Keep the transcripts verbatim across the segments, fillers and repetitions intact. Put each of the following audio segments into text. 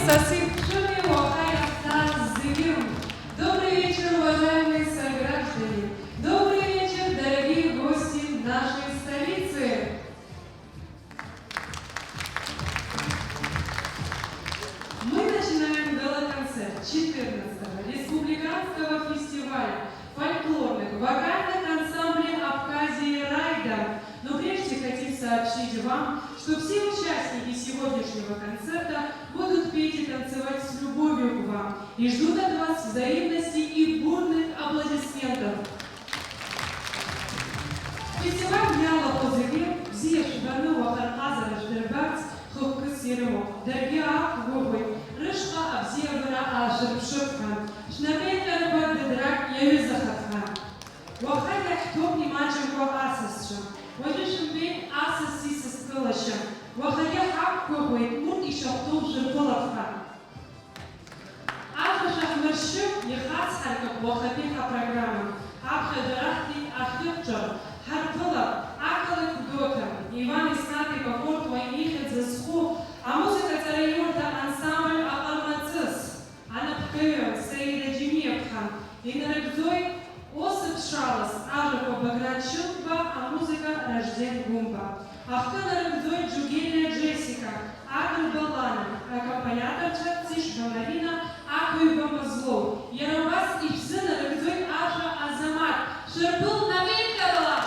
Са сеиқәшәыми уаха иаҳзааз зегьы. Добрый вечер, уважаемые сограждане! Добрый вечер, дорогие гости нашей столицы! Мы начинаем гала-концерт четырнадцатого республиканского фестиваля фольклорных вокальных ансамблей Абхазии «Райда». Но прежде хотим сообщить вам, что все участники сегодняшнего концерта будут петь и танцевать с любовью к вам и ждут от вас взаимности и бурных аплодисментов. Фестиваль иалахәу зегьы бзиа шәбаны уаха рҟазара шәдырбарц хықәкыс ирымоуп. Даргьы аақәгәыӷуеит, рышҟа абзиабара аашәырԥшып ҳәа. Шәнапеинҟьарақәа дыдрак иаҩызахап ҳәа. Уаха иаҳҭоуп имаҷымкәа асасцәа. Уажәы шәымбеит асас исасдкылашьа. Уахагьы ҳақәгәыӷуеит урҭ ишахәҭоу шәырԥылап ҳәа. Аха шәаҳмыршьып, ихацҳаркып уахатәи ҳапрограмма. Ҳаԥхьаӡа раҳҭеит ахьыкәҿа. Ҳарԥылап ақалақь Гәдоуҭа, Иван Иснаҭ-иԥа Кортуа ихьӡ зху амузыкатә аҵараиурҭа ансамбль Аҟармаҵыс. Анапхгаҩы Саида Џьениа-ԥҳа инарыгӡоит Осыԥшалас ажәақәа Баграт Шьынқәба, амузыка Ражден Гәымба. Ахкы нарыгӡоит Џьугелиа Џьесика, Агрба Лана, акомпаниаторцәа Цишба Марина, Ақәыҩба Мазлоу. Иара убас ишәзынарыгӡоит ашәа Азамат. Шәырԥыл напеинҟьарала!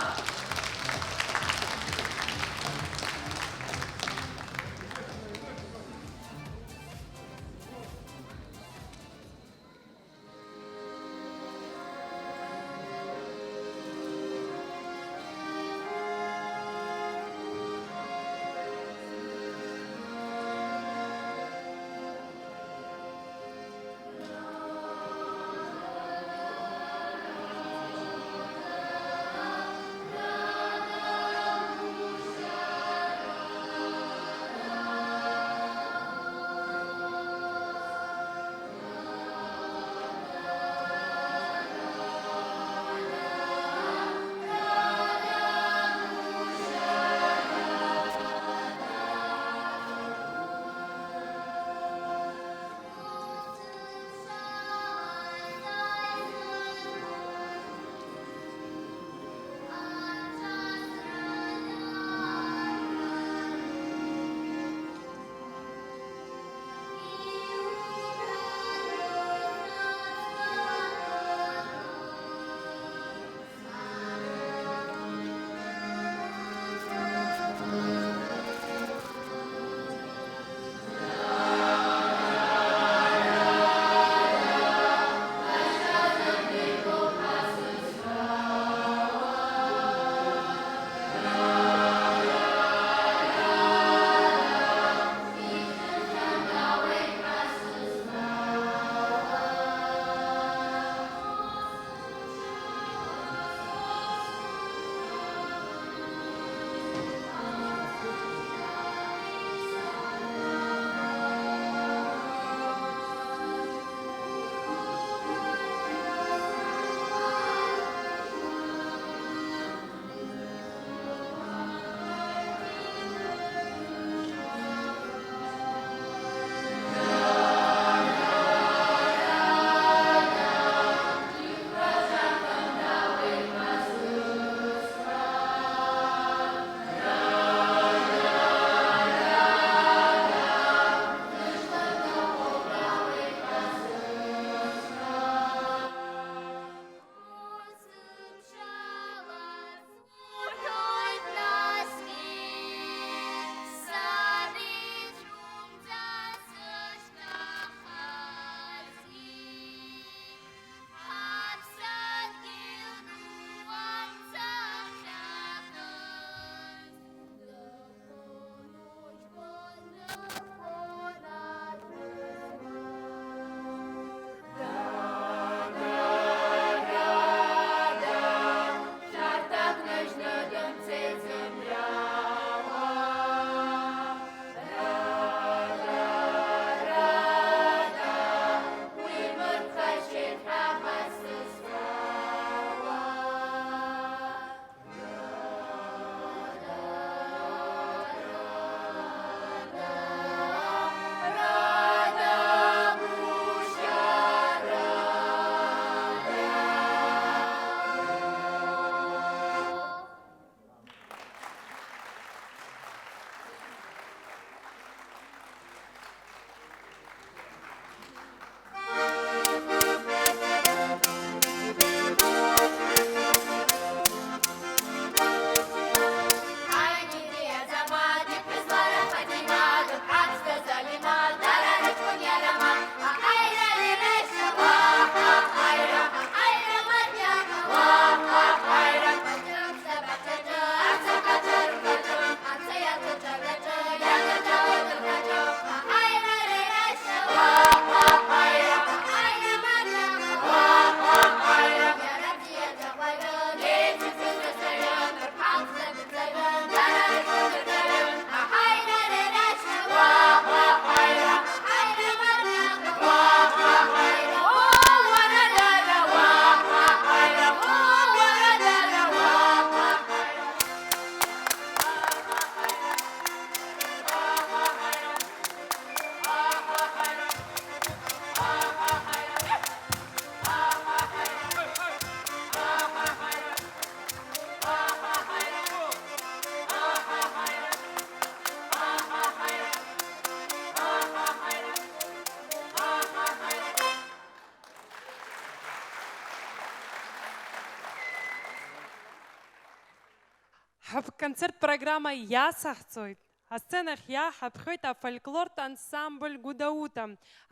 Ҳконцерт программа иацаҳҵоит. Асценахь иааҳаԥхьоит афольклортә ансамбль Гәдоуҭа.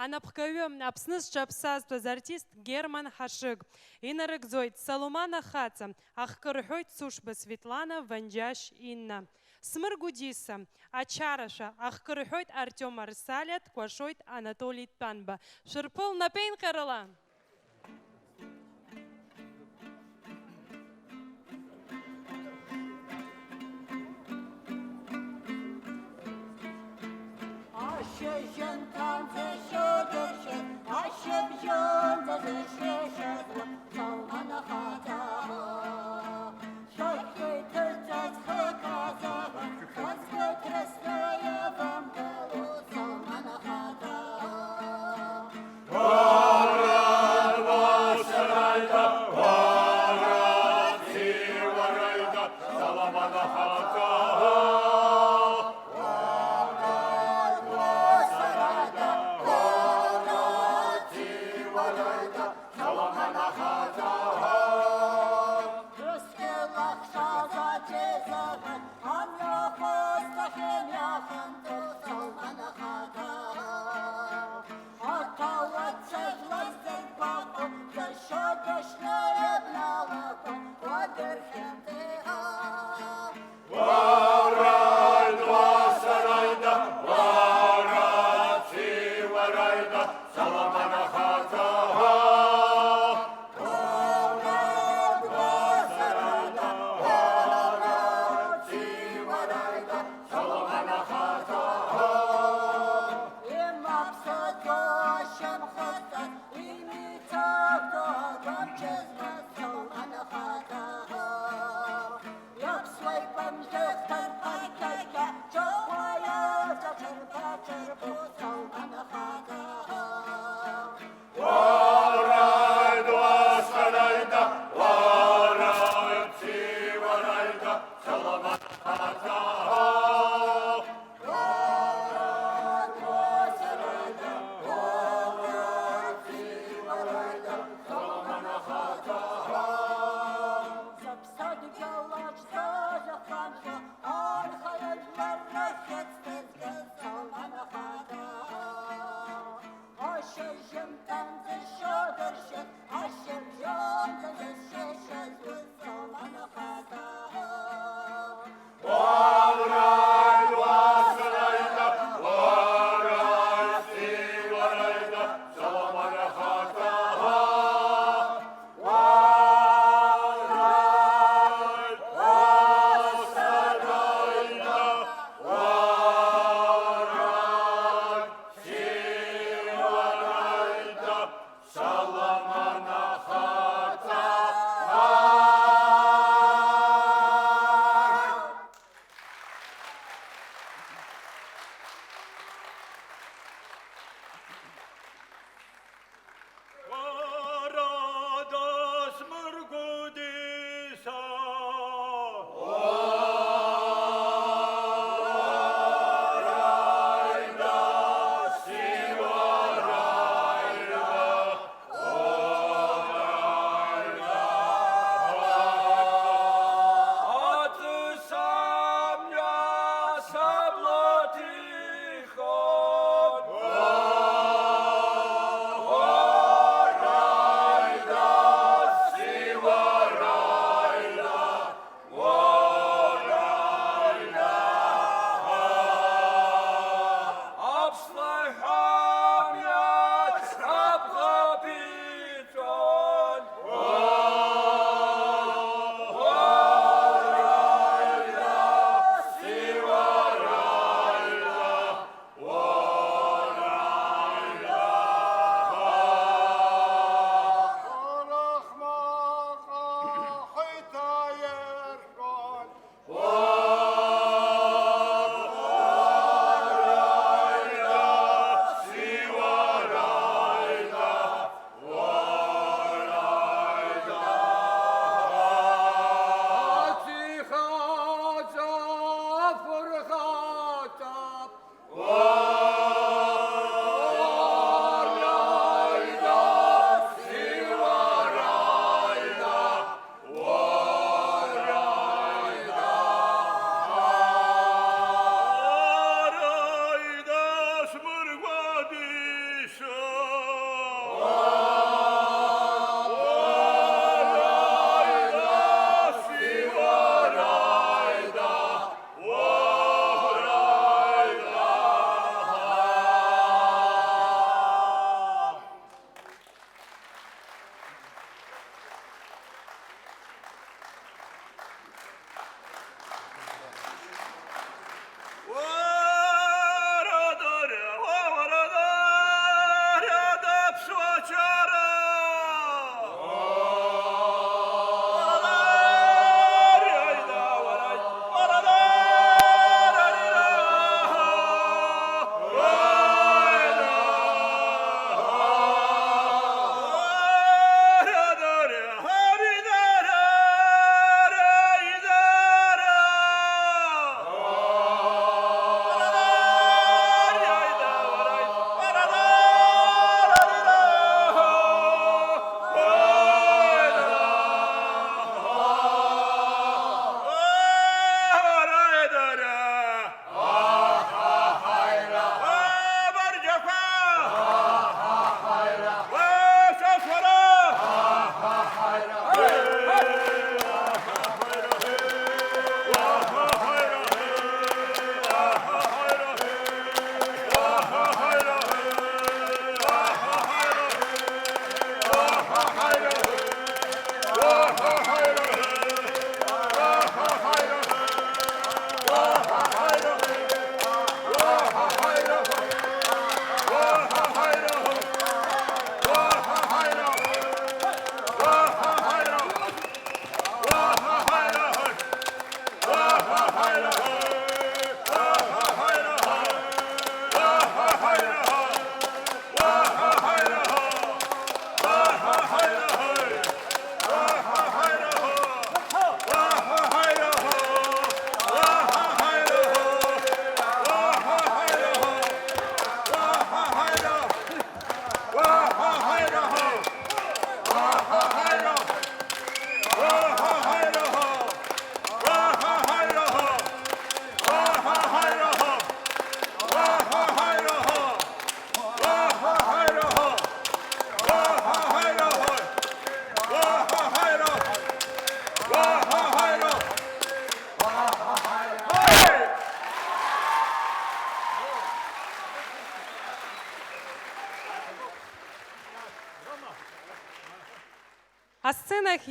Анапхгаҩы, Аԥсны зҽаԥсазтәыз артист Герман Ҳашыг. Инарыгӡоит Салуман Ахаҵа, ахкы рҳәоит Сушба Светлана, Ванџьашь Инна. Смыр Гәдиса, Ачарашәа, ахкы рҳәоит Артиом Арсалиа, дкәашоит Анатоли Тәанба. Шәырԥыл напеинҟьарала! Ашьыжьымҭанӡа шьыдыршьын, ашьыбжьонӡа зышьеишьазуа, Салман ахаҵа. Шәақь иҭыҵәҵәаз хык азыҳәан, шәазгәеиҭра сзаиабамгало, Салман ахаҵа.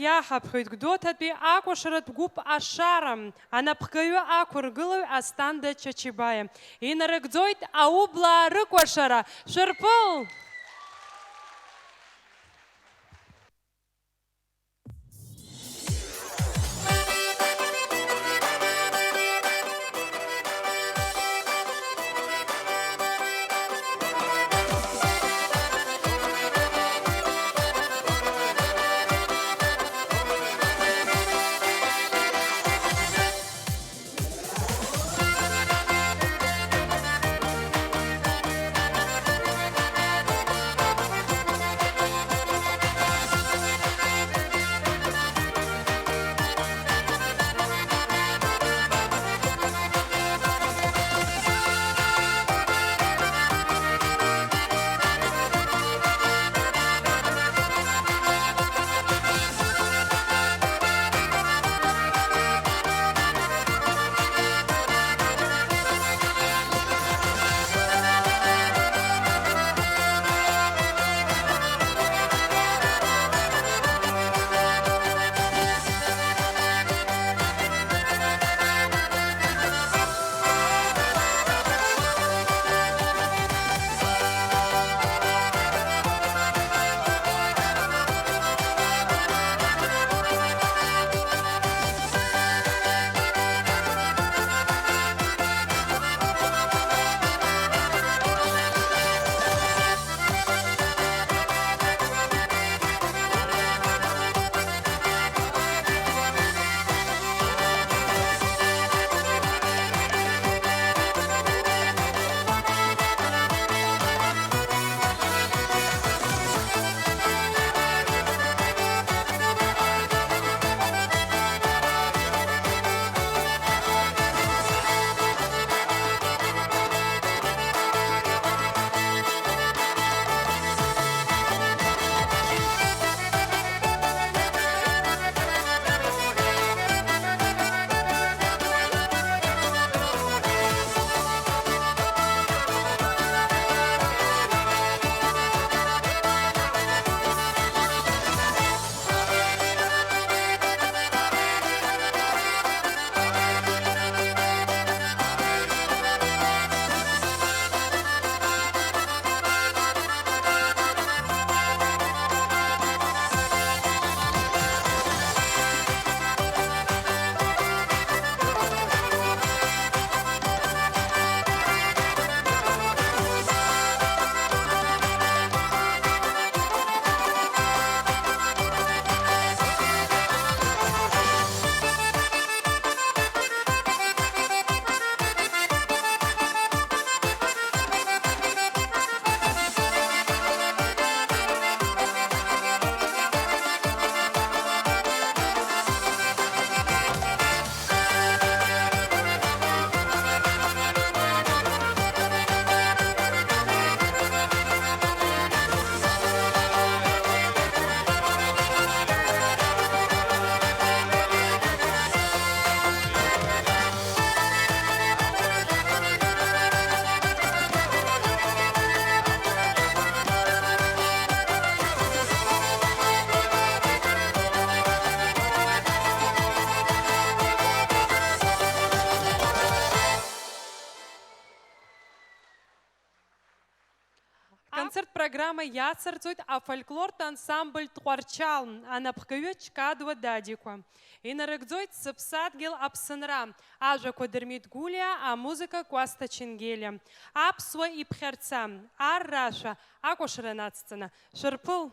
Иаҳаԥхьоит Гәдоуҭатәи акәашаратә гәыԥ Ашара, анапхгаҩы ақәыргылаҩ Асҭанда Чачибаиа. Инарыгӡоит аублаа рыкәашара. Шәырԥыл! Аконцерттә программа иацырҵоит афольклортә ансамбль Тҟәарчал, анапхгаҩы Чкадуа Дадиқәа. Инарыгӡоит Сыԥсадгьыл Аԥсынра, ажәақәа Дырмит Гәлиа, амузыка Кәасҭа Ченгелиа. Аԥсуа иԥхьарца, ар рашәа, акәашара нацҵаны, шәырԥыл!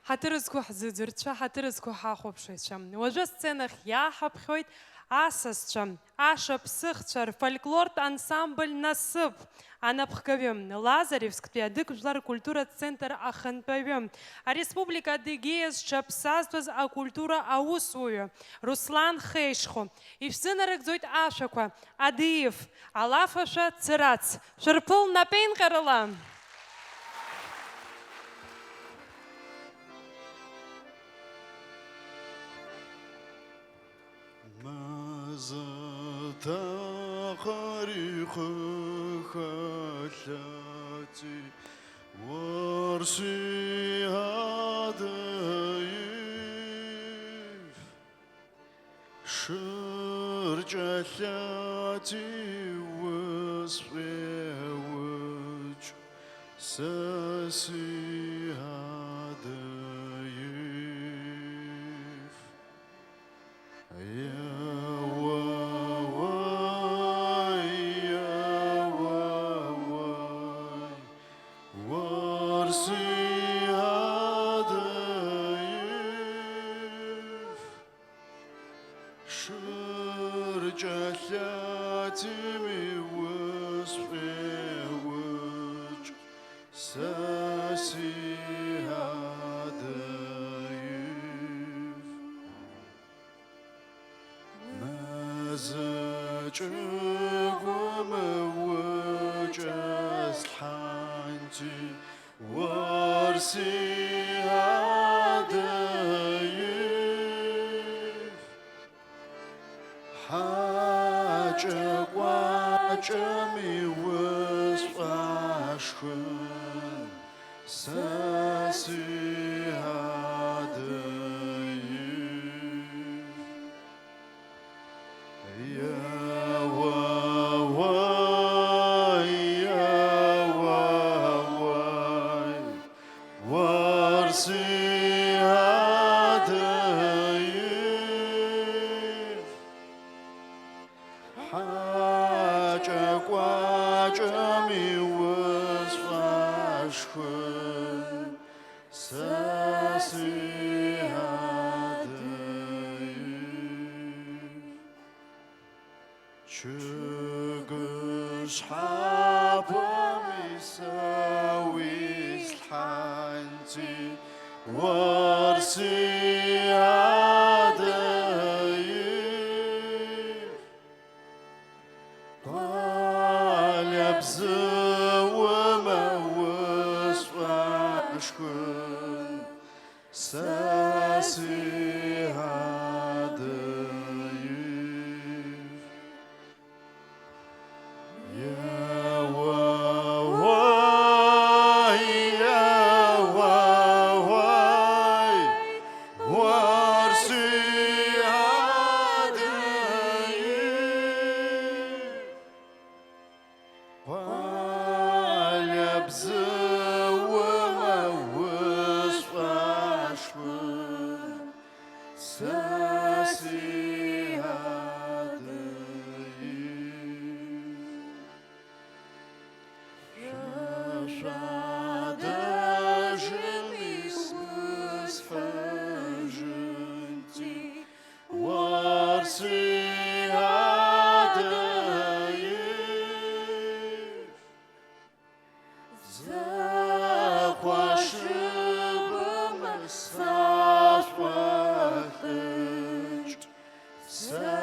Ҳаҭыр зқәу ҳзыӡырҩцәа, ҳаҭыр зқәу ҳахәаԥшыҩцәа. Уажәы асценахь иааҳаԥхьоит асасцәа, ашықәсыхцәа, рфольклортә ансамбль Насыԥ анапхгаҩы, Лазаревсктәи адәык жәлар ркультуратә центр ахантәаҩы, ареспублика Адыгеиа зҽаԥсазтәыз акультура аусуҩы Руслан Хеишхо. Ишәзынарыгӡоит ашәақәа, Адиев, алафашәа Цырац, шәырԥыл напеинҟьарыла! Мазаҭа ҟарихы хахьати уарсиадаиф. Шырҷахьати уысҟьауаҷ сасиадаиф. Иауауаи, иауауаи, уарсиадаиф. Шырҷахьати уысҟьауаҷ сасиадаиф. Мазаҷыгәым уҷасхьанти уарсиадаиф. Ҳаҷа-кәаҷами усҟашхын сасиадаиф. Иауауаи, иауауаи, уарсиадаиф. Ҳаҷа-кәаҷами усҟашхын сасиадаиф. Чыгышҳаԥами сауисхьанти уарсиадаиф. Палиа бзыуама усҟашхын сасиадаиф. Иауауаи, иауауаи, уарсиадаиф. Палиа бзыуама усҟашхын сасиадаиф. Шәа-шәадажыми усҳәажынти уарсиадаиф. Зыхәашыбым саҵәахыҷ сасиадаиф.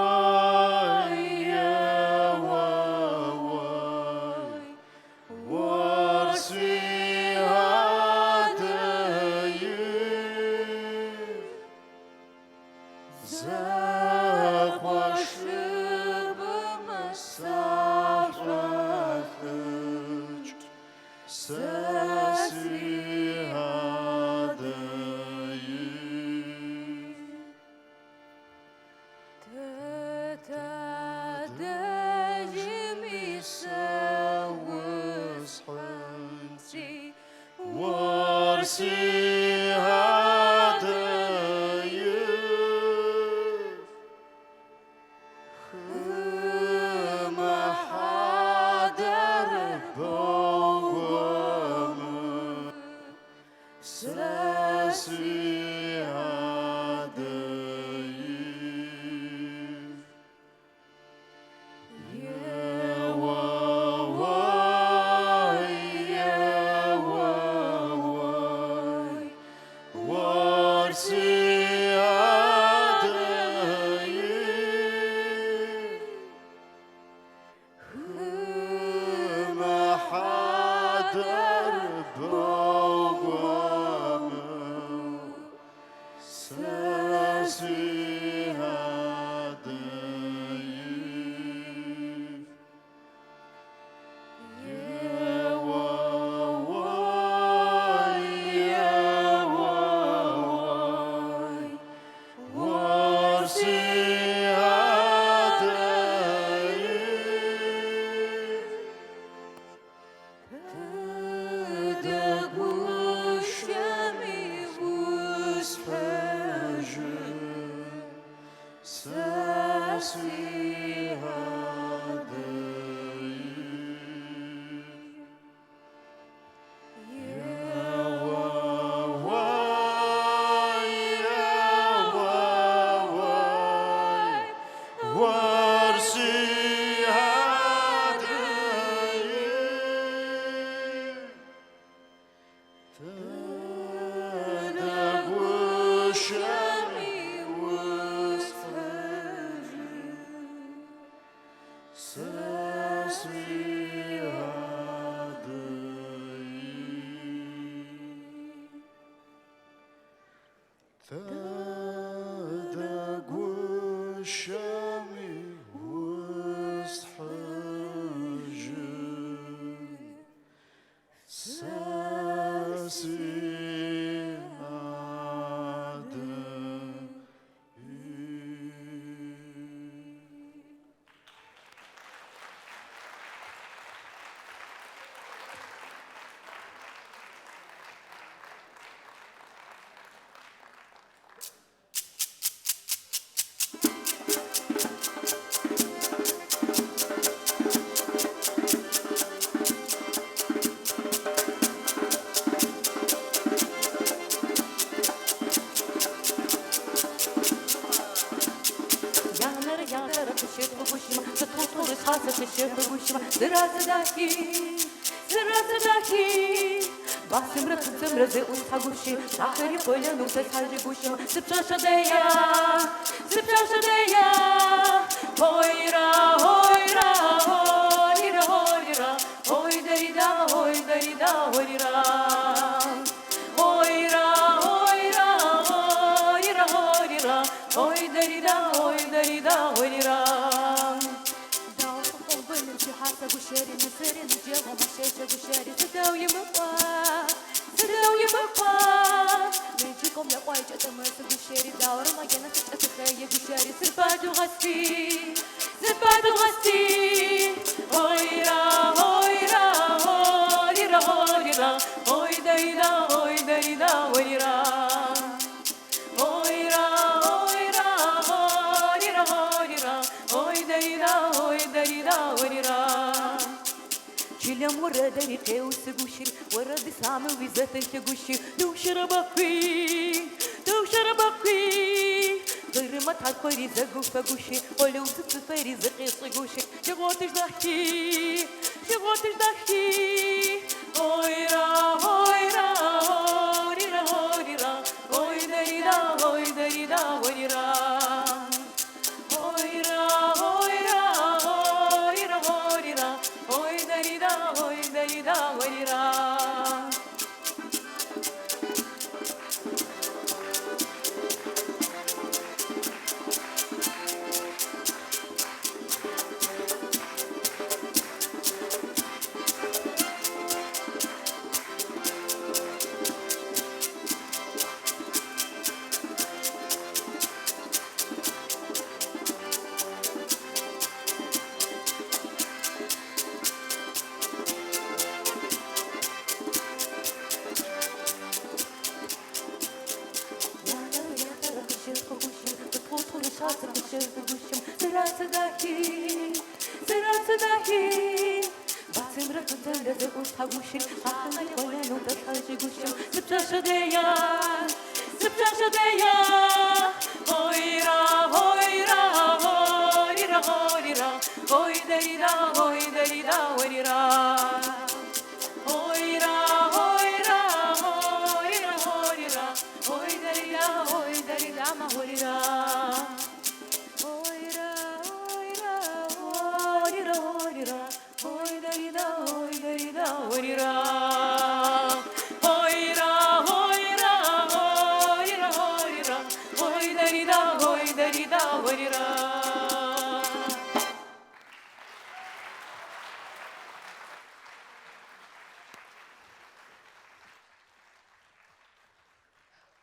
Иауауаи, иауауаи, уарсиадаиф. Зыхәашыбым саҵәахыҷ сасиадаиф. Дҭадаҩыми саусҳәанти уарсиадаиф.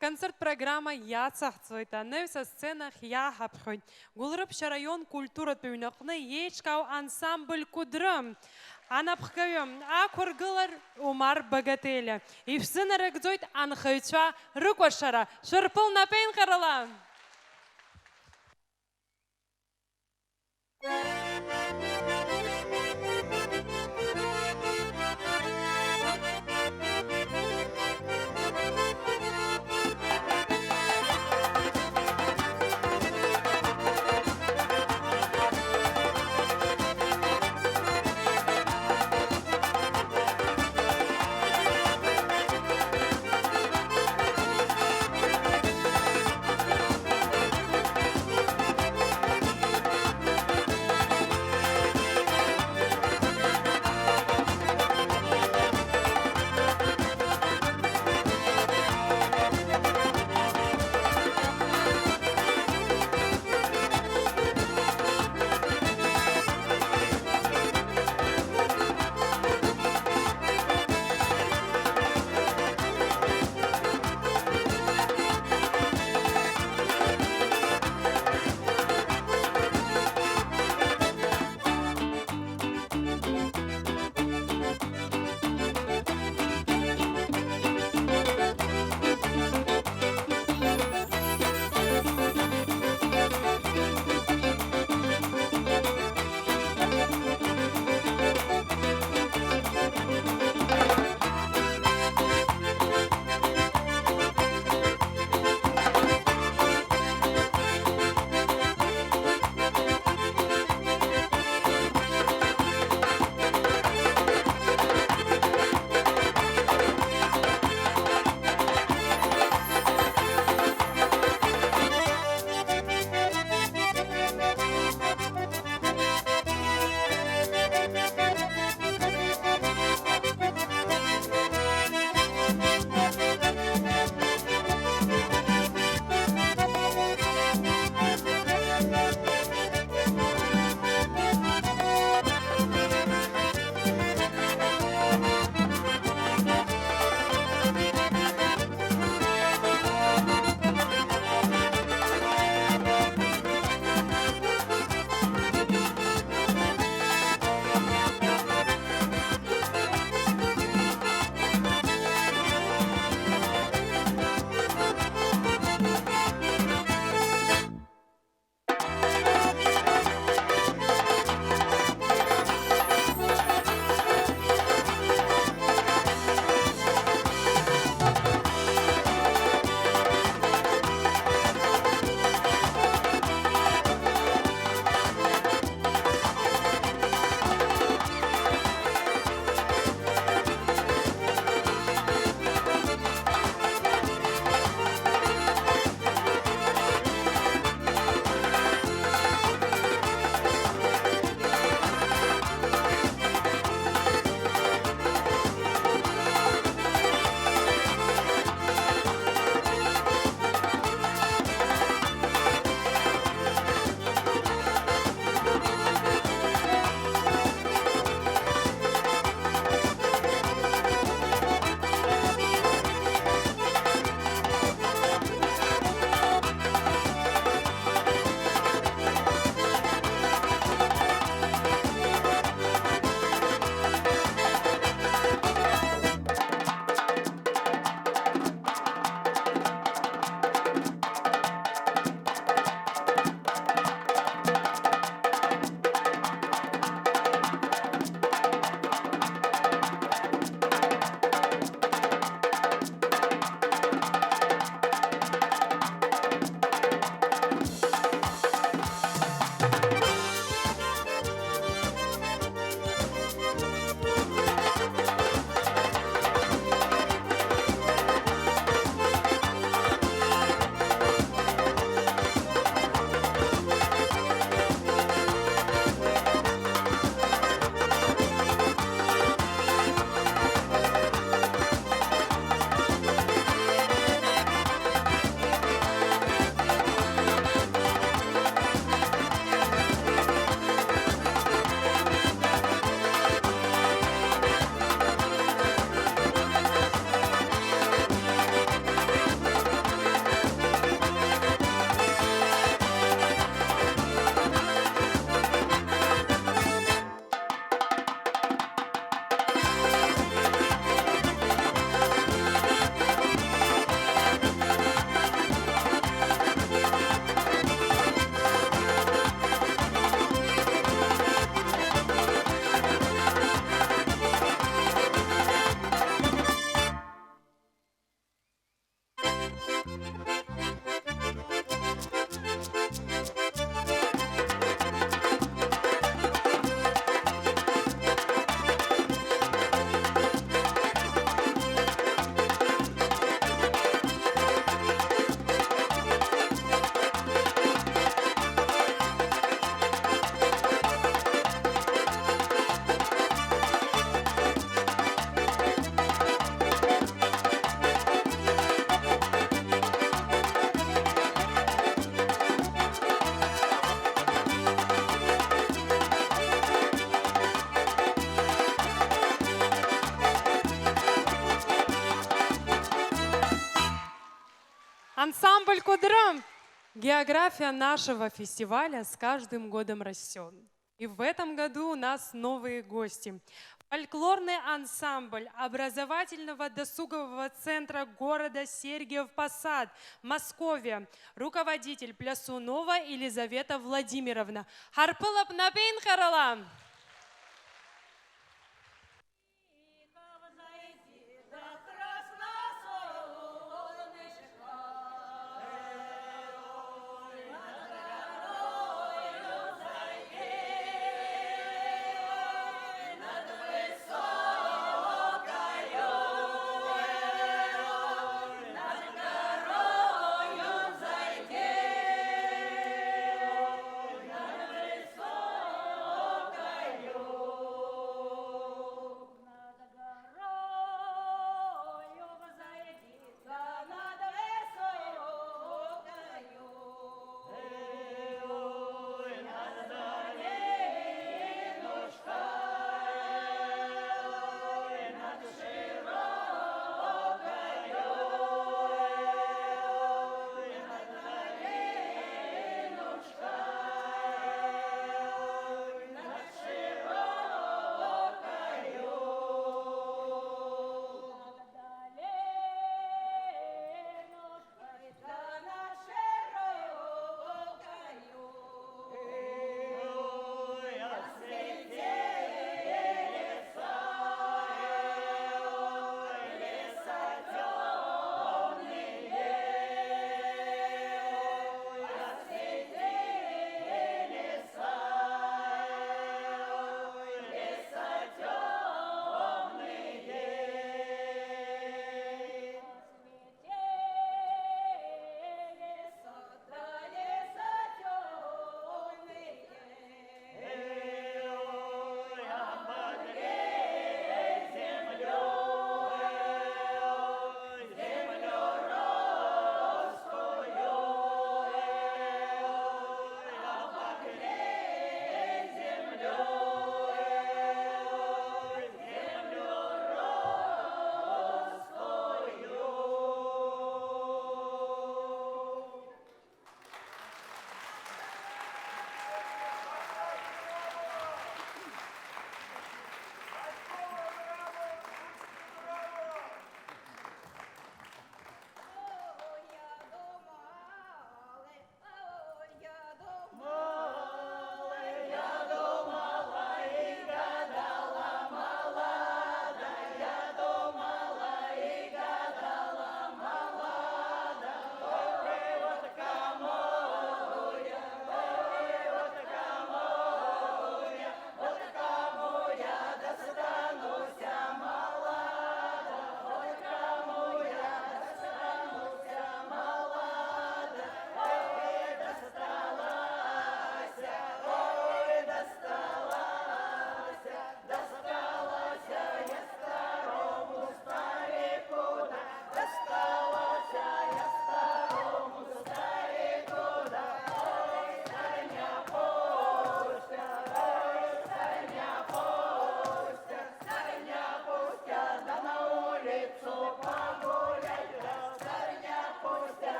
Концерт программа иацаҳҵоит, анаҩс асценахь иааҳаԥхьоит Гәылрыԥшь араион культуратә ҩнаҟны еиҿкаау ансамбль Кәыдры анапхгаҩы, ақәыргылар Умар Багателиа. Ишәзынарыгӡоит анхаҩцәа рыкәашара, шәырԥыл напеинҟьарала! Ансамбль «Кәыдры». География нашего фестиваля с каждым годом растет. И в этом году у нас новые гости. Фольклорный ансамбль образовательного досугового центра города Сергиев Посад, Московия. Руководитель Плясунова Елизавета Владимировна. Ҳарԥылап напеинҟьарала!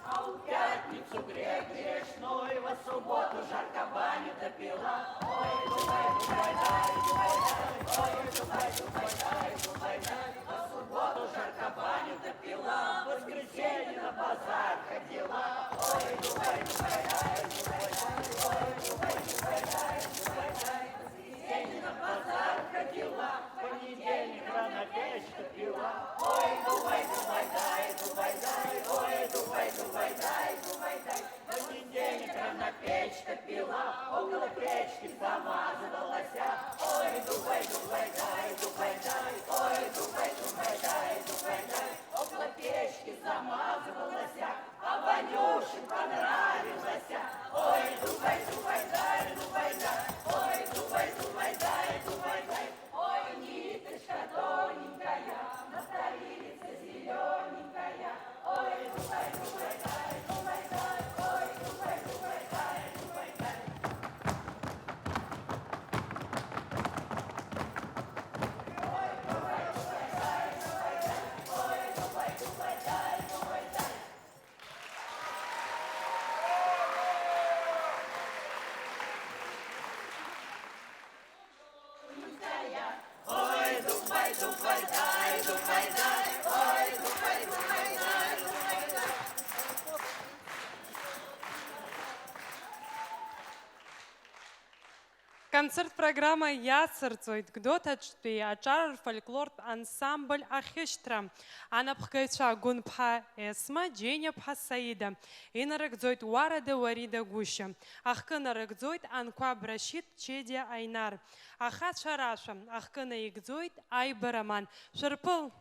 А в пятницу грех грешной, во субботу жарко баню допила. Ой, дубай, дубай, дай, дубай, дай, ой, дубай, дубай, дай, дубай, дай. Во субботу жарко баню допила, в воскресенье на базар ходила. Ой, дубай, дубай, дай, дубай, дай, ой, дубай, дубай, дай, дубай, дай. В воскресенье на базар ходила, в понедельник рано печь топила. Ой, дубай, дубай, дай, дубай, дай, ой, дубай, дубай, дай, дубай, дай. В понедельник рано печь топила, около печки замазывалась. Ой, дубай, дубай, дай, дубай, дай, ой, дубай, дубай, дай, дубай, дай. Около печки замазывалась, а Ванюше понравилась. Ой, дубай, дубай, дай, дубай, дай, ой, дубай, дубай, дай, дубай, дай. Ой, ниточка тоненькая, на старице зелененькая. Ой, дубай, дубай, дай, дубай, дай, ой, дубай, дубай, дай, дубай, дай. Концерт-программа иацырҵоит Гәдоуҭаҿтәи аҿар рфольклортә ансамбль Ахьышьҭра. Анапхгаҩцәа Гәынԥҳа Есма, Џьениаԥҳа Саида. Инарыгӡоит Уарада Уарида Гәышьа. Ахкы нарыгӡоит Анқәаб Рашьыҭ, Чедиа Аинар. Ахацәа рашәа ахкы наигӡоит Аиба Роман. Шәырԥыл!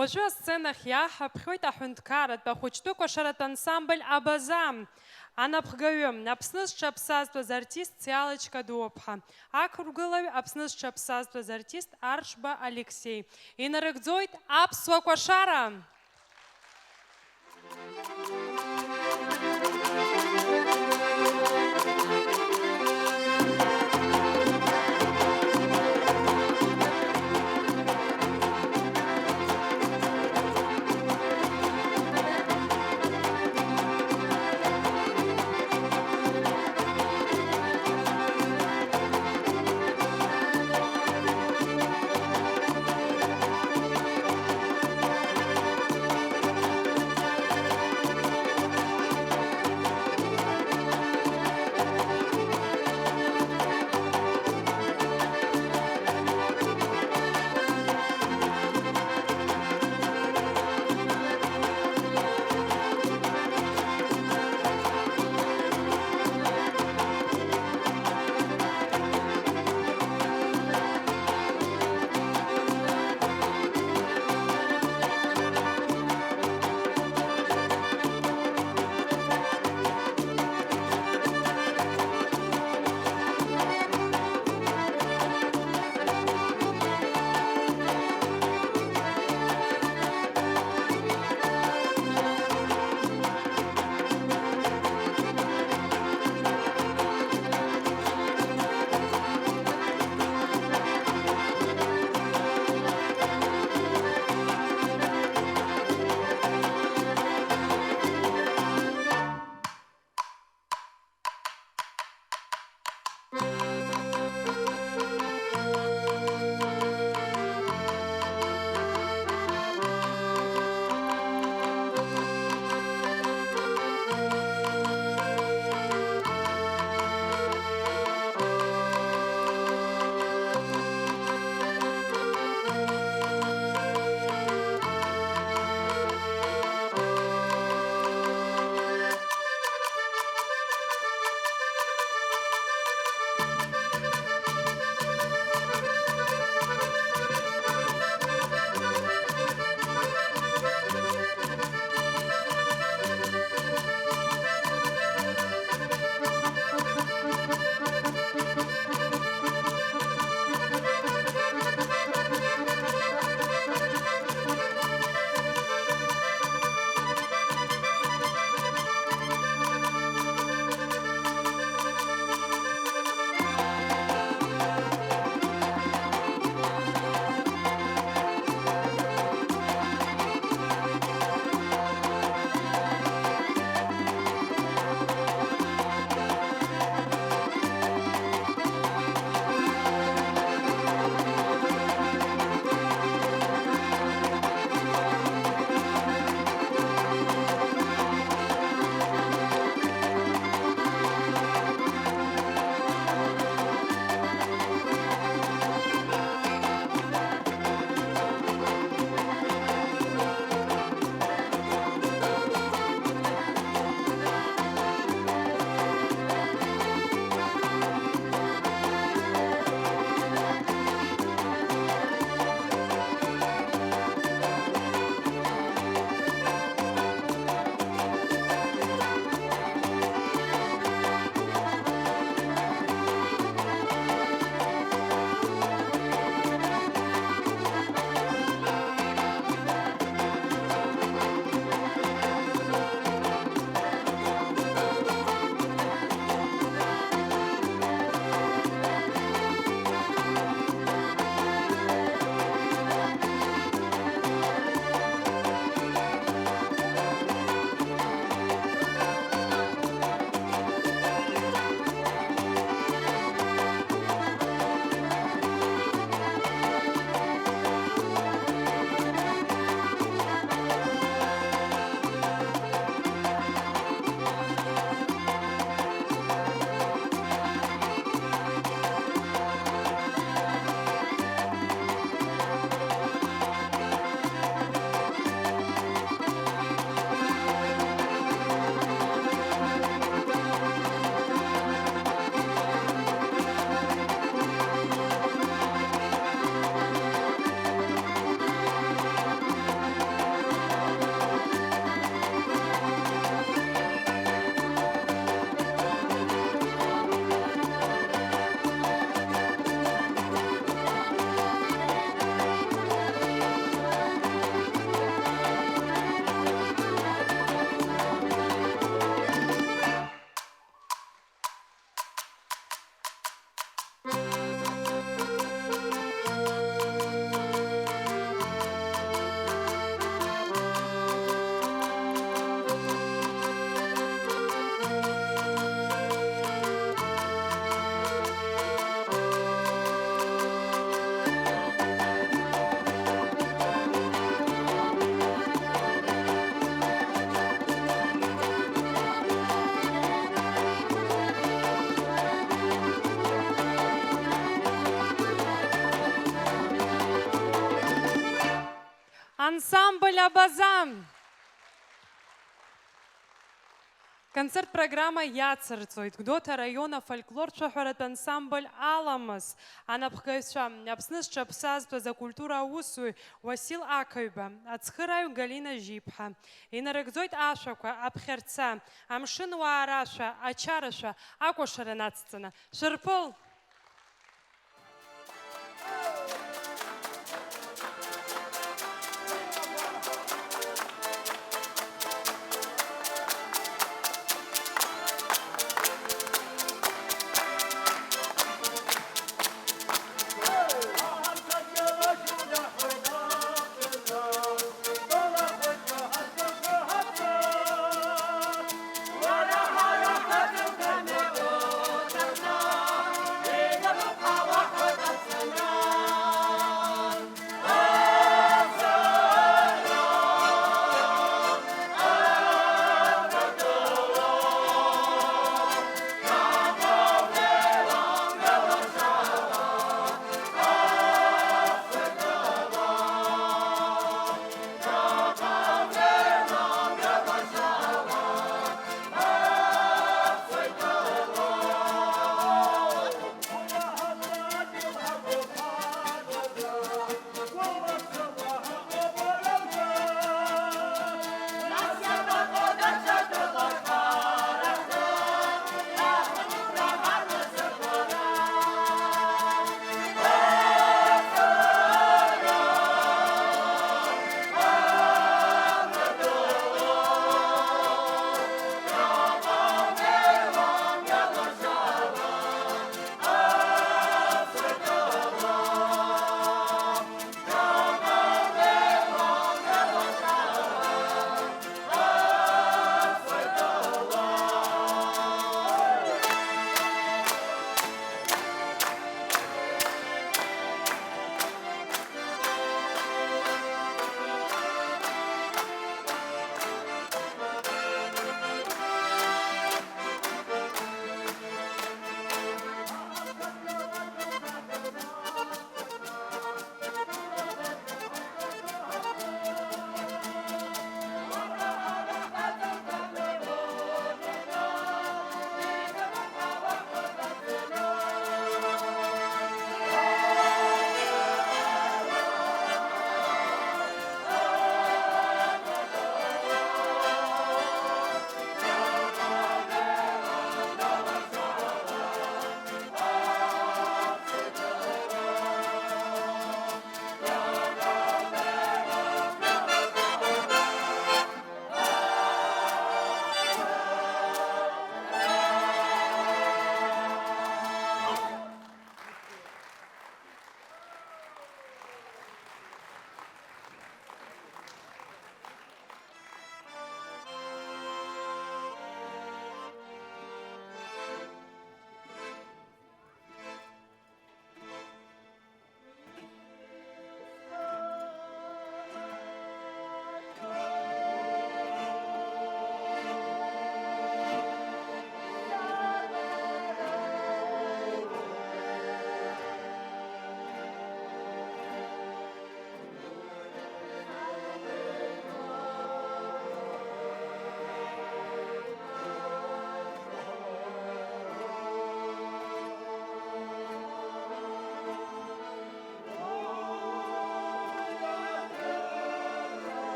Уажәы асценахь иааҳаԥхьоит аҳәынҭқарратә ахәыҷтәы кәашаратә ансамбль Абаза. Анапхгаҩы, Аԥсны зҽаԥсазтәыз артист Циалычка Дуаԥҳа, ақәыргылаҩ, Аԥсны зҽаԥсазтәыз артист Аршба Алексеи. Инарыгӡоит аԥсуа кәашара! Ансамбль Абаза! Концерт-программа иацырҵоит Гәдоуҭа араион афольклортә шәаҳәаратә ансамбль Аламыс, анапхгаҩцәа, Аԥсны зҽаԥсазтәыз акультура аусзуҩ Уасил Ақаҩба, ацхырааҩ Галина Жьиԥҳа. Инарыгӡоит ашәақәа, аԥхьарца, амшынуаа рашәа, ачарашәа, акәашара нацҵаны. Шәырԥыл!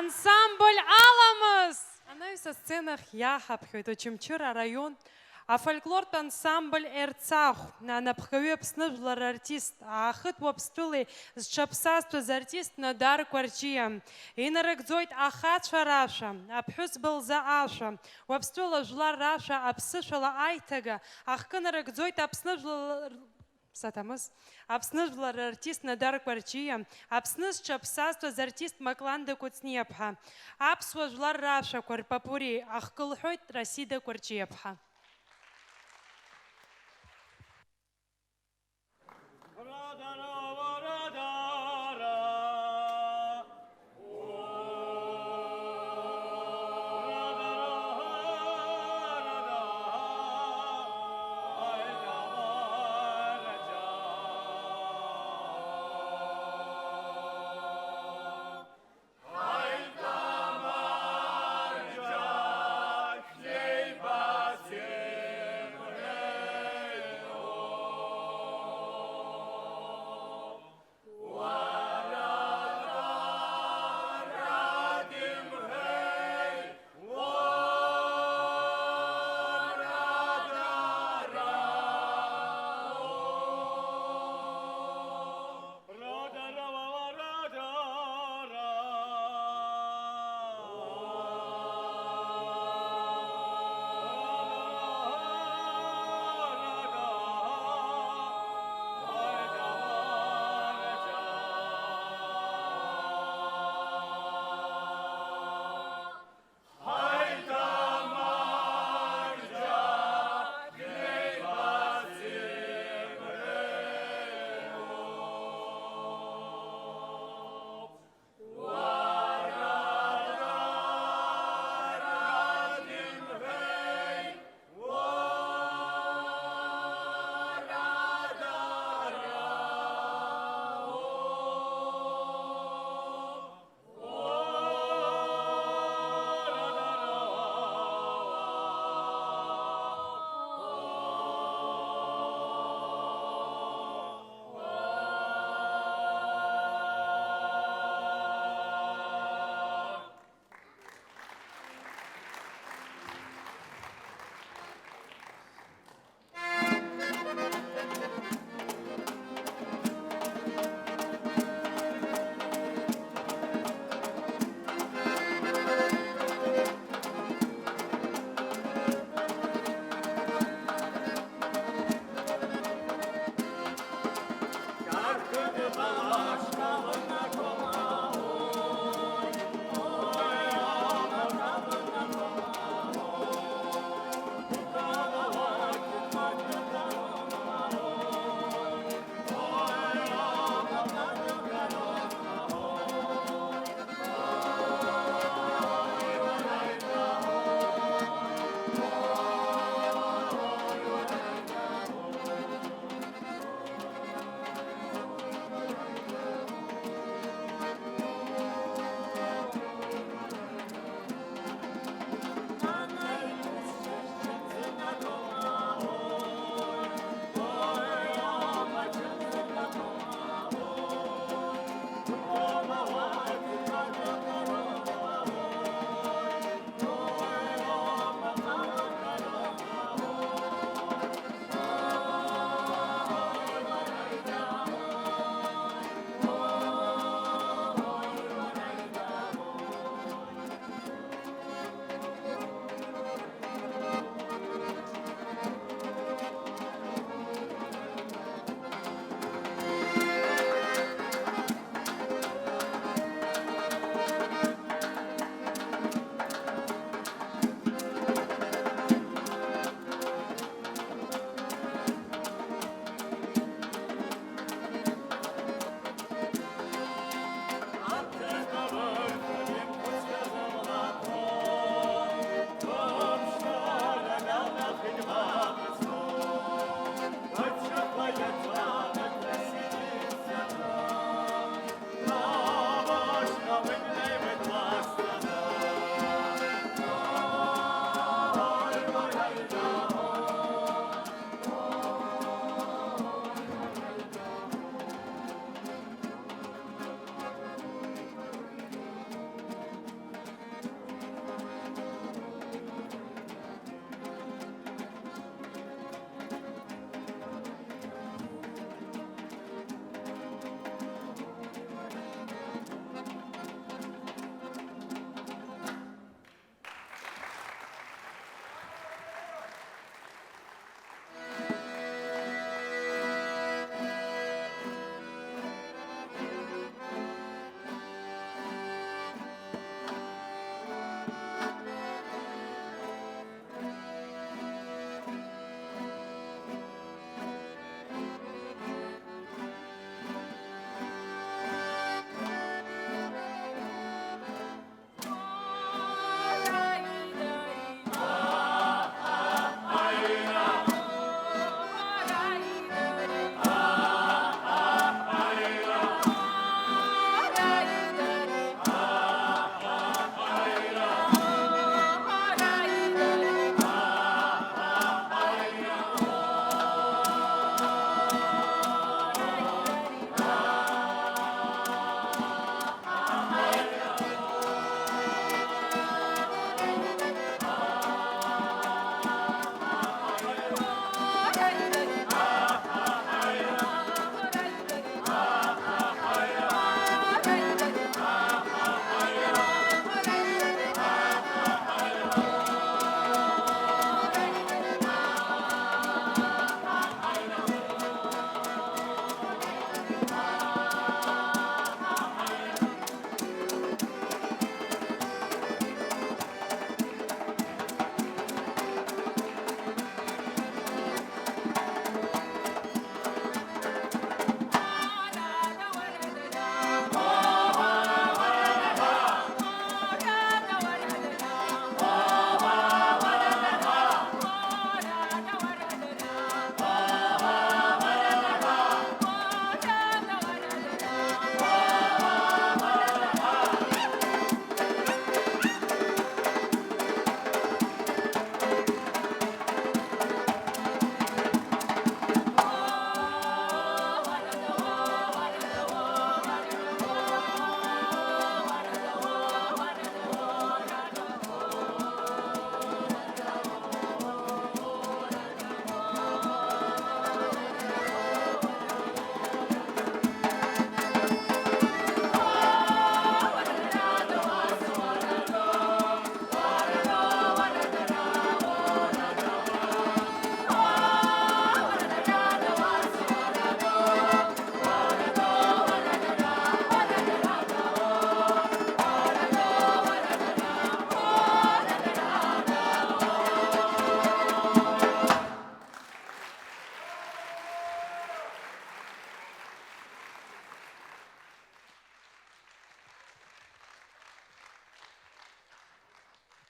Ансамбль Аламыс! Анаҩс асценахь иаҳаԥхьоит Очамчыра араион афольклортә ансамбль Ерцахә, анапхгаҩы Аԥсны жәлар рартист, аахыҵ Уаԥстәылеи зҽаԥсазтәыз артист Нодар Кәарҷиа. Инарыгӡоит ахацәа рашәа, аԥҳәызба лзы ашәа, Уаԥстәыла жәлар рашәа аԥсышәала аиҭага, ахкы нарыгӡоит Аԥсны жәлар Саҭамыз. Аԥсны жәлар рартист Нодар Кәарҷиа, Аԥсны зҽаԥсазтәыз артист Макланда Кәыҵниаԥҳа, аԥсуа жәлар рашәақәа рпапури ахкы лҳәоит Расида Кәарҷиаԥҳа.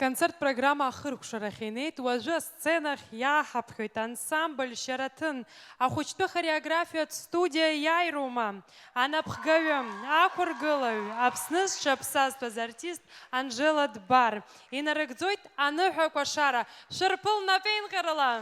Аконцерттә программа ахыркәшарахь инеит, уажәы асценахь иааҳаԥхьоит ансамбль Шьараҭын, ахәыҷтәы хореографиатә студиа иааирума, анапхгаҩы, ақәыргылаҩ, Аԥсны зҽаԥсазтәыз артист Анжела Дбар. Инарыгӡоит аныҳәа кәашара, шәырԥыл напеинҟьарыла!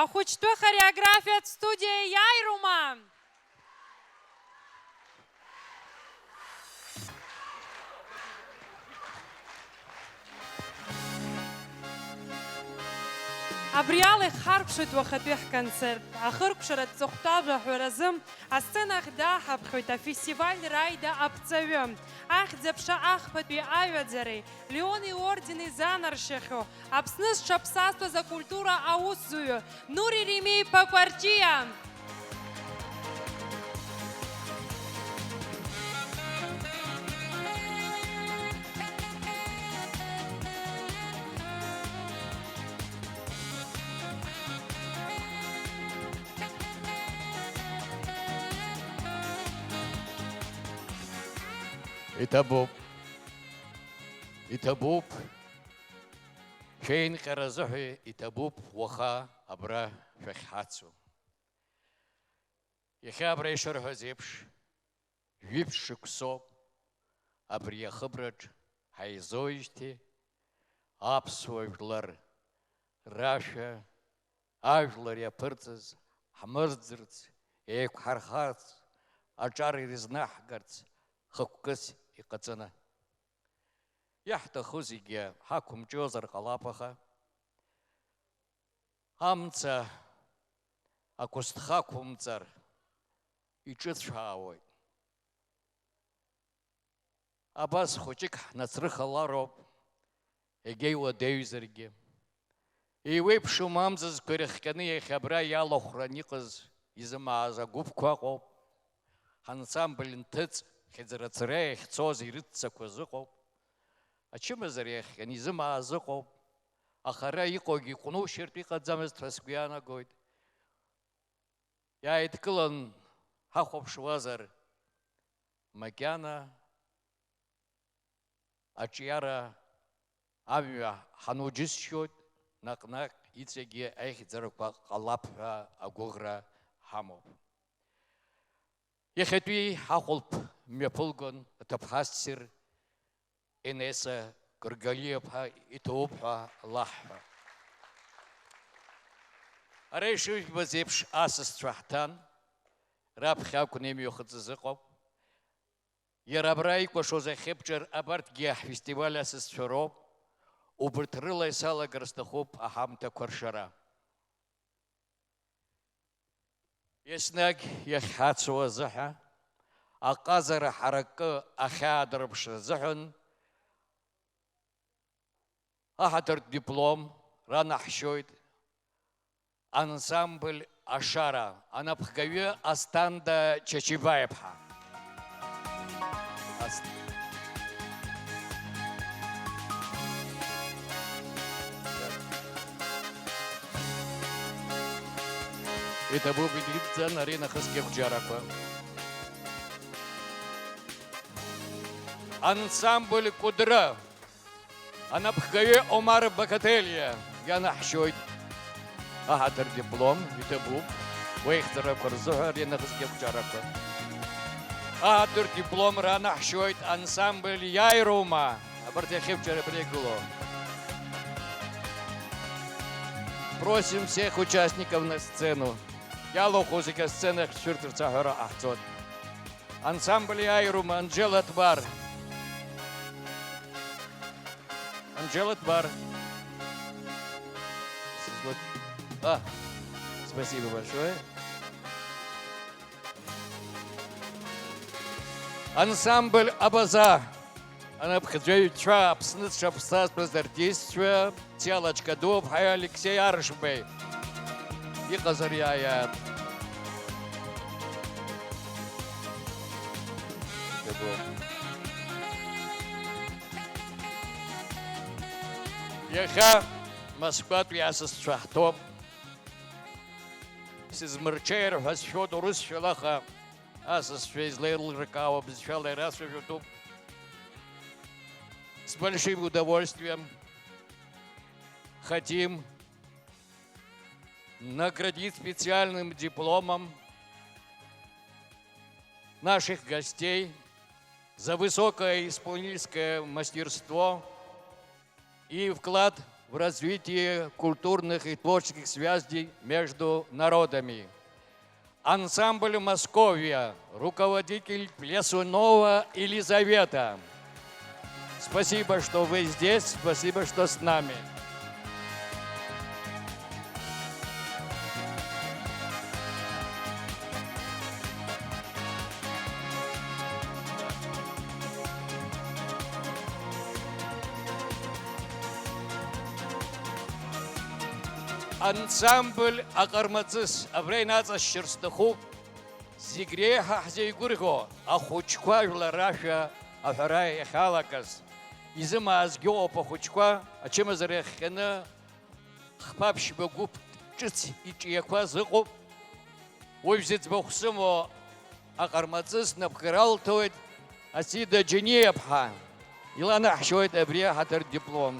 Ахәыҷтәы хореографиатә студиа иааирума? Абри ала ихҳаркәшоит уахатәи ҳконцерт. Ахыркәшаратә ҵыхәтәажәа аҳәаразы асцена ахь дааҳаԥхьоит афестиваль Раида аԥҵаҩы, Ахьӡ-аԥша ахԥатәи аҩаӡареи Леон иордени занаршьахьоу Аԥсны зҽаԥсазтәыз акультура аусзуҩы Нури Римеи-иԥа Кәарҷиа. Иҭабуп, иҭабуп, шәеинҟьара азыҳәа иҭабуп уаха абра шәахьҳацу. Иахьа абра ишырҳәаз еиԥш, жәиԥшь шықәсоуп абри ахыбраҿ ҳаизоижьҭеи аԥсуа жәлар рашәа, ажәлар иаԥырҵаз ҳмырӡырц, еиқәҳархарц, аҿар ирызнаҳгарц хықәкыс иҟаҵаны. Иаҳҭаху зегьы ҳақәымҿиозар ҟалап, аха амца акәысҭха ақәымҵар иҿыцәаауеит. Абас хәыҷык ҳнацрыхалароуп, егьа иуадаҩзаргьы. Еиуеиԥшым амзызқәа ирыхҟьаны иахьа абра иалахәран иҟаз изымааз агәыԥқәа ыҟоуп. Ҳансамбль нҭыҵ хьыӡрацара иахьцоз ирыццакуаз ыҟоуп. Ачымазара иахҟьаны изымааз ыҟоуп. Аха ара иҟоугьы иҟәнушьартә иҟаӡамызт ҳәа сгәы иаанагоит. Иааидкылан ҳахәаԥшуазар, макьана аҿиара амҩа ҳануџьысшьоит, наҟ-наҟ иҵегьы аихьӡарақәа ҟалап ҳәа агәыӷра ҳамоуп. Иахьатәи ҳахәылԥ мҩаԥылгон аҭыԥҳа ссир Енеса Гыргалиаԥҳа иҭоуп ҳәа лаҳҳәа. Ара ишыжәбаз еиԥш асасцәа ҳҭан, раԥхьа акәны имҩахыҵыз ыҟоуп. Иара абра икәашоз ахьыбҿар абарҭгьы ҳфестиваль асасцәа роуп, убырҭ рыла исалагар сҭахуп аҳамҭақәа ршара. Еснагь иахьҳацу азыҳәа, аҟазара ҳаракы ахьаадырԥшра азыҳәан, аҳаҭыртә диплом ранаҳшьоит ансамбль Ашара, анапхгаҩы Асҭанда Чачибаиԥҳа. Ас- Иҭабуп идидҵан ари нахысгьы ақәҿиарақәа. Ансамбль Кәыдры. Анапхгаҩы Омар Бакателиа ианаҳшьоит аҳаҭыр диплом, иҭабуп, уеихьӡарақәа рзыҳәа ари нахысгьы ақәҿиарақәа. Аҳаҭыр диплом ранаҳшьоит ансамбль Иааирума, абарҭ иахьыбжьара абри игылоу. Просим всех участников на сцену. Иалахәу зегьы асцена ахь шәцәырҵырц аҳәара ҟаҳҵоит. Ансамбль Иааирума, Анжела Тбар. Анжела Тбар. А, спасибо большое. Ансамбль Абаза. Анапхгаҩцәа Аԥсны зҽаԥсазтәыз артистцәа, Циала Чкадуаԥҳаи Алексеи Аршбеи. Иҟазар иааиааит. Иахьа Москватәи асасцәа ҳҭоуп. Сызмырҽеир ҳәа сшәоит урысшәала, аха асасцәа излеилыркаауа бызшәала ирацәажәатәуп. С большим удовольствием хотим наградить специальным дипломом наших гостей за высокое исполнительское мастерство и вклад в развитие культурных и творческих связей между народами. Ансамбль «Московия», руководитель Плесунова Елизавета. Спасибо, что вы здесь, спасибо, что с нами. Ансамбль Аҟармаҵыс абра инаҵашьшьыр сҭахуп, зегь реиҳа ҳзеигәырӷьо ахәыҷқәа жәлар рашәа аҳәара иахьалагаз. Изымаазгьы ыҟоуп ахәыҷқәа, ачымазара иахҟьаны хԥа-ԥшьба гәыԥ ҿыц иҿиақәаз ыҟоуп. Уажә зыӡбахә сымоу Аҟармаҵыс напхгара лҭоит Асида Џьениаԥҳа. Иланаҳшьоит абри аҳаҭыр диплом.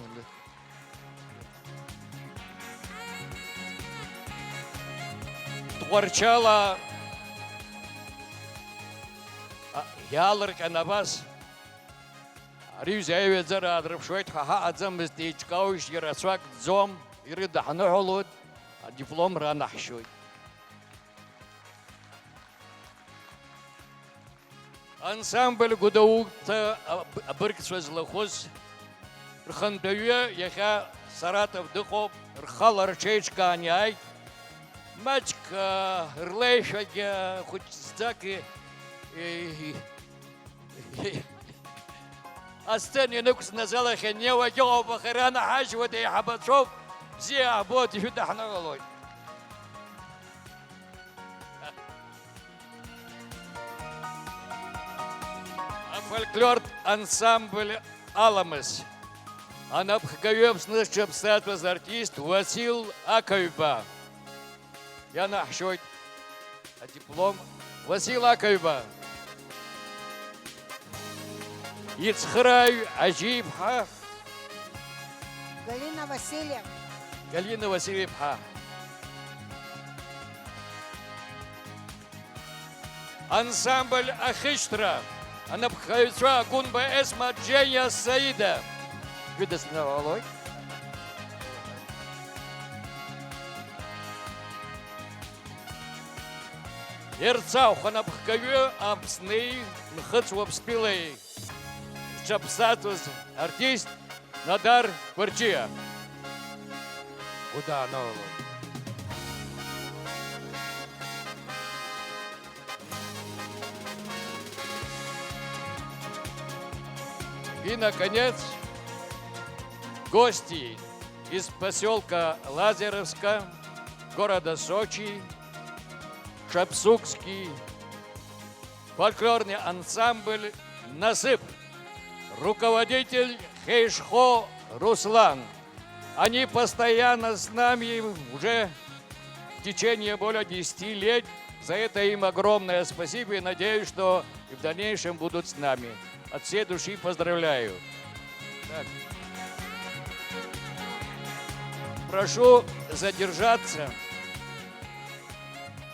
Тҟәарчала, а, иаалырҟьан абас. Ари ҩыза аиҩаӡара аадырԥшуеит ҳәа ҳаҟаӡамызт, еиҿкаауеижьҭеи рацәак ӡом, ирыдаҳныҳәалоит, адиплом ранаҳшьоит. Ансамбль Гәдоуҭа аб-, абыргцәа злахәыз рхантәаҩы иахьа Саратов дыҟоуп, рхала рҽеиҿкаан иааит. Маҷк, аа, рлеишәагьы хәыҷ зӡак и-, и-, Асцена инықәҵны азал ахь ианнеиуагь ыҟоуп, аха иранаҳажьуеит, еиҳабацәоуп, бзиа аҳбоит, ишәыдаҳныҳәалоит. Афольклортә ансамбль Аламыс. Анапхгаҩы Аԥсны зҽаԥсазтәыз артист Уасил Ақаҩба. Ианаҳшьоит адиплом Уасил Ақаҩба. Ицхырааҩ Ажьи-иԥҳа. Галина Васильевна. Галина Васильевна. Ансамбль Ахьышьҭра, анапхгаҩцәа Агәынба Есма, Џьениа Саида. Шәыдысныҳәалоит. Ерцахә анапхгаҩы Аԥсни Нхыҵ Уаԥстәылеи зҽаԥсазтәыз артист Надар Гәарҷиа. Удаанолоит. И, наконец, гости из посёлка Лазаревска, города Сочи, Шапсукский фольклорный ансамбль «Насып», руководитель Хейшхо Руслан. Они постоянно с нами уже в течение более десяти лет. За это им огромное спасибо и надеюсь, что и в дальнейшем будут с нами. От всей души поздравляю. Так. Прошу задержаться.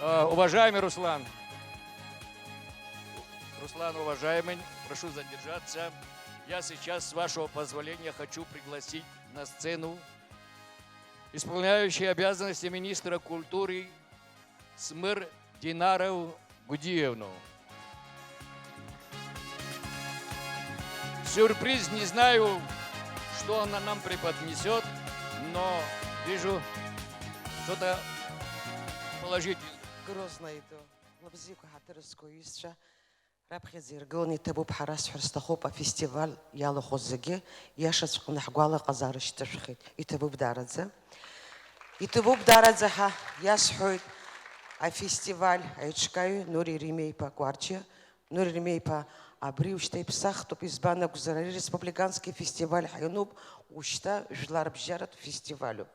Э, уважаемый Руслан. Руслан, уважаемый, прошу задержаться. Я сейчас, с вашего позволения, хочу пригласить на сцену исполняющую обязанности министра культуры Смыр Динару Гудиевну. Сюрприз, не знаю, что она нам преподнесёт, но вижу что-то положительное. Грозно иду. Лыбзиақәа ҳаҭыр зқәу иҩызцәа, раԥхьаӡа иргыланы иҭабуп ҳәа расҳәар сҭахуп, афестиваль иалахәыз зегьы иашаҵәҟьаны ҳгәалаҟазаара шьҭышәхит. Иҭабуп даараӡа. Иҭабуп даараӡа ҳәа иасҳәоит афестиваль аиҿкааҩ Нури Римеиԥа Кәарчиа. Нури Римеиԥа, абри ушьҭа иԥсахтәуп, избан акәзар, ари республикански фестиваль ҳәа иануп, ушьҭа жәларбжьаратә фестивалюп.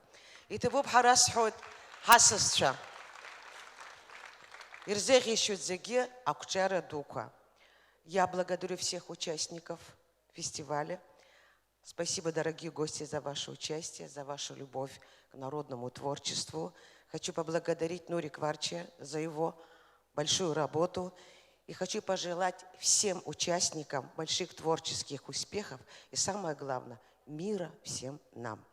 Иҭабуп ҳәа расҳәоит ҳасасцәа. Ирзеиӷьеишьоит зегьы ақәҿиара дуқәа. Я благодарю всех участников фестиваля. Спасибо, дорогие гости, за ваше участие, за вашу любовь к народному творчеству. Хочу поблагодарить Нури Кварча за его большую работу. И хочу пожелать всем участникам больших творческих успехов и, самое главное, мира всем нам.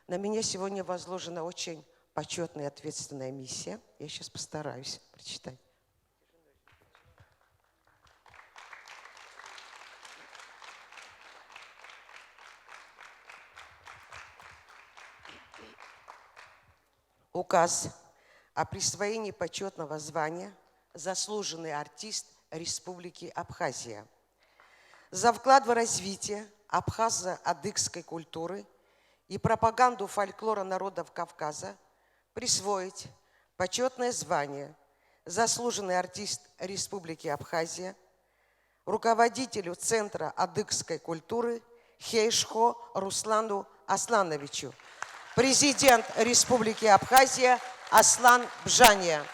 На меня сегодня возложена очень почётная и ответственная миссия. Я сейчас постараюсь прочитать. Указ о присвоении почётного звания «Заслуженный артист Республики Абхазия». За вклад в развитие абхазо-адыгской культуры и пропаганду фольклора народов Кавказа присвоить почётное звание «Заслуженный артист Республики Абхазия» руководителю Центра адыгской культуры Хейшхо Руслану Аслановичу, президент Республики Абхазия Аслан Бжания.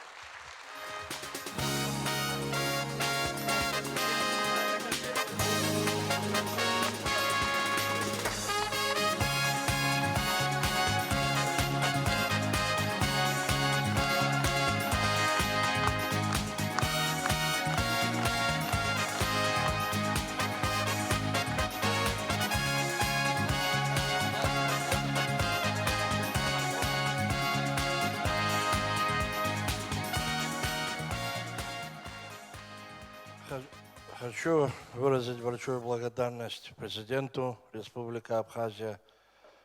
Хочу выразить большую благодарность президенту Республики Абхазия,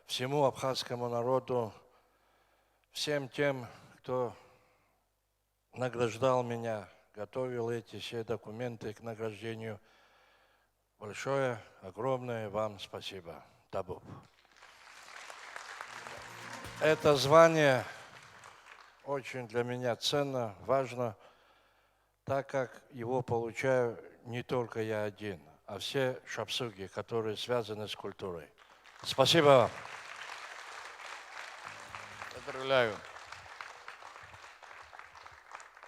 всему абхазскому народу, всем тем, кто награждал меня, готовил эти все документы к награждению. Большое, огромное вам спасибо. Табуп. Это звание очень для меня ценно, важно, так как его получаю не только я один, а все шапсуги, которые связаны с культурой. Спасибо вам. Поздравляю.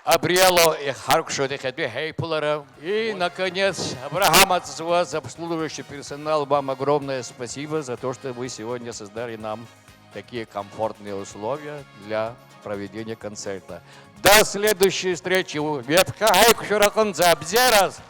Абри ала иҳаркәшоит иахьатәи ҳаиԥылара. И, наконец, Абрахам аҵзуаз обслуживающий персонал, вам огромное спасибо за то, что вы сегодня создали нам такие комфортные условия для проведения концерта. До следующей встречи. Ҩаԥхьа ҳаиқәшәара аҟынӡа абзиараз!